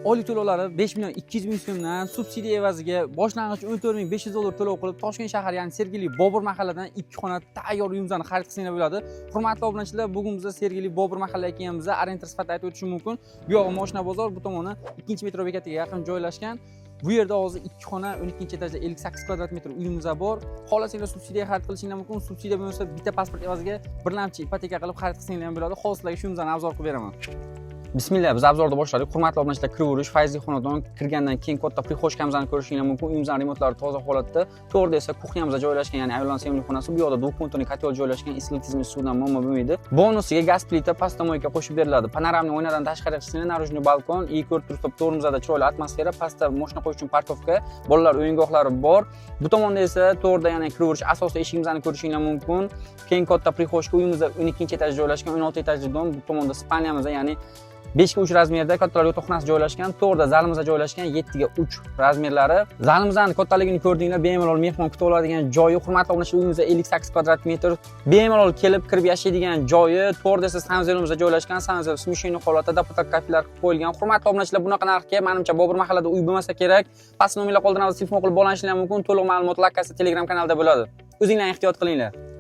Oylik to'lovlari 5 million 200 ming so'mdan, subsidiya evaziga boshlang'ich 14 ming 500 dollar to'lov qilib, Toshkent shahri, ya'ni Sergeli, Bobur mahalladan ikki xona tayyor uyimizni xarid qilsanglar bo'ladi. Hurmatli obunachilar, bugun biz Sergeli, Bobur mahallaga kelganmiz. Orientir sifatida aytib o'tishim mumkin. Bu yog'i moshina bozor, bu tomoni ikkinchi metro bekatiga yaqin joylashgan. Bu yerda hozir ikki xona, 12 etajda 58 kvadrat metr uyimiz bor. Xohlasanglar, subsidiya xarid qilishinglar mumkin. Subsidiya bo'lmasa, bitta pasport evaziga birlamchi ipoteka qilib xarid qilsanglar ham bo'ladi. Hozir sizlarga shu uyimizni обзор qilib beraman. Bismillah, biz обзор ni boshladik. Hurmatli obunachilar, kiraverish fayzli xonadon. Kirgandan keyin katta прихожка mizni ko'rishinglar mumkin. Uyimizning remontlari toza holatda. To'g'rida esa кухня miz joylashgan, ya'ni ayollar sevimli xonasi. Bu yoqda двухконтурный котел joylashgan, issiqlik tizimi, suvdan muammo bo'lmaydi. Bonusiga gaz plita, посудомойка qo'shib beriladi. Панорамный oynadan tashqari chiqsanglar, наружный balkon, и ko'rib turibsiz, to'g'rimizda chiroyli atmosfera, pastda moshina qo'yish uchun парковка, bolalar o'yingohlari bor. Bu tomonda esa to'g'rida yana kiraverish asosiy eshigimizni ko'rishinglar mumkin. Keyin katta прихожка. Uyimizda 12 etajda joylashgan, 16 etajli дом. Bu tomonda спальня miz, ya'ni 5 ga 3 razmerda kattalar yotoqxonasi joylashgan. To'g'rida zalimizda joylashgan, 7 ga 3 razmerlari. Zalimizning kattaligini ko'rdinglar, bemalol mehmon kutib oladigan joyi. Hurmatli obunachilar, uyimizda 58 kvadrat metr, bemalol kelib kirib yashaydigan joyi. To'g'rida esa санузел imizda joylashgan, санузел смешанный holatda, до потолка kafelar qilib qo'yilgan. Hurmatli obunachilar, bunaqa narxga, manimcha, Bobur mahallada uy bo'lmasa kerak. Past nomerlar qoldiramiz, telefon qilib bog'lanishinglar mumkin. To'liq ma'lumot lokatsiya Telegram kanalida bo'ladi. O'zinglar ehtiyot qilinglar.